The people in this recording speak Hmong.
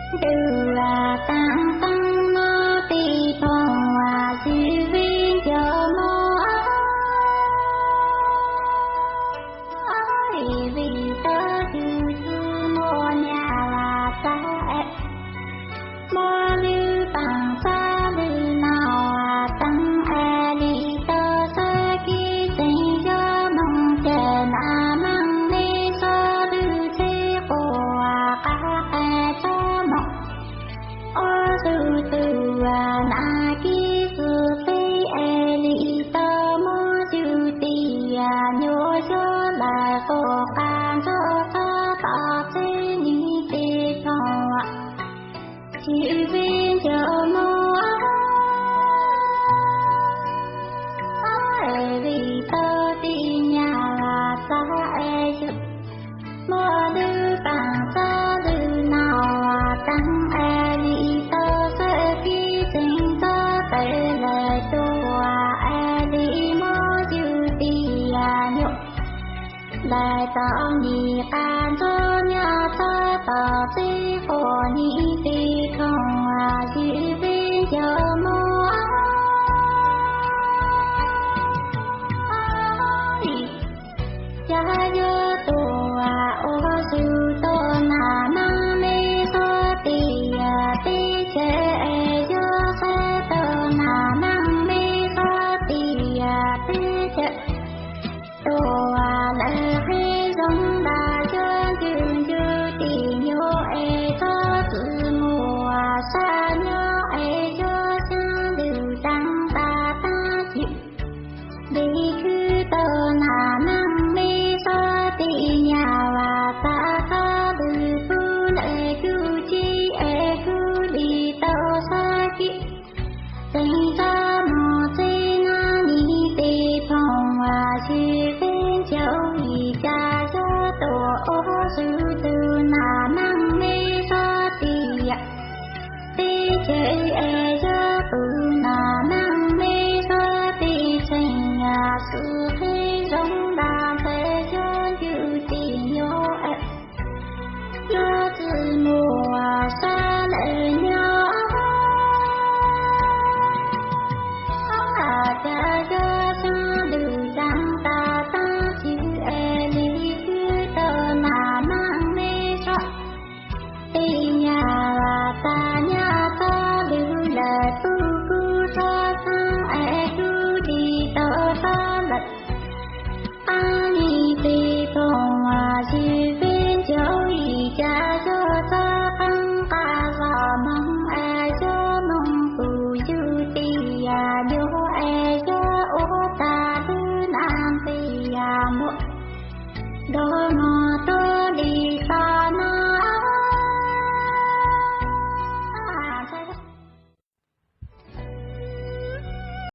Tus taag taab moog tiv phooj sib vib ncaus moog, vim tau tug tug muaj nyaj laj txag, muaj lwm paab txag lwm nau taag, es li tau sab kib tseem yog moog ces nam maam mej sab lwm txhij quas qab qe txhob moog. Ob tug tug nam kib txug teb es li tau muab yug tis nyuam yog lawm quas qas ntxog txhob tom txhij nim tiv phooj sib vib ncaus moog, vim tau tig nyaj laj txag es yug muaj lwm paab txag lwm nau taag, es li tau sab kib tseem txog tawm lawm tuaj, es li muab yug tis nyuam lawm tau nim qas ntxog nyaj txhob tom txhij quas nim tiv phooj sib vib ncaus moog. Cas yog tuaj ua tug tau nam maam mej sab tis teb chaws, es yog sab tau nam maam mej sab tis teb chaws, tuaj lawm qhib zoo nrag yog ncwg ncwg tis nyuam es txhob txwm muaj sab nyob es yog xyaa lwm taag tas taag chim. Vim khwv tau nam maam mej sab tis nyaj laj txag txhob lwm pug lawm kub tsi es kub li tau sab kib tseem txhob moog txhij nam nim tiv phooj sib vib ncaus, vim cas yog tuaj ua tug tug nam maam mej sab tis teb chaws, es yog tug nam maam mej sab tis tseem xwm qhib zoo nrag tes yog ncwg tis nyuam yog txwm muaj sab lawm nyob, cas yog xyaa lwm taag tas taag chim es li khwv tau nam maam mej sab tis nyaj laj txag nyaj txhob lwm lawm pug kub txhob txhab es kub li tau sab lawm. Qab nim tiv phooj sib vib ncaus, vim cas yog txhob qeeb qas zog moog es yog moog kuv yug tis nyuam es yog ua tag lwm nam tis muaj nrog moog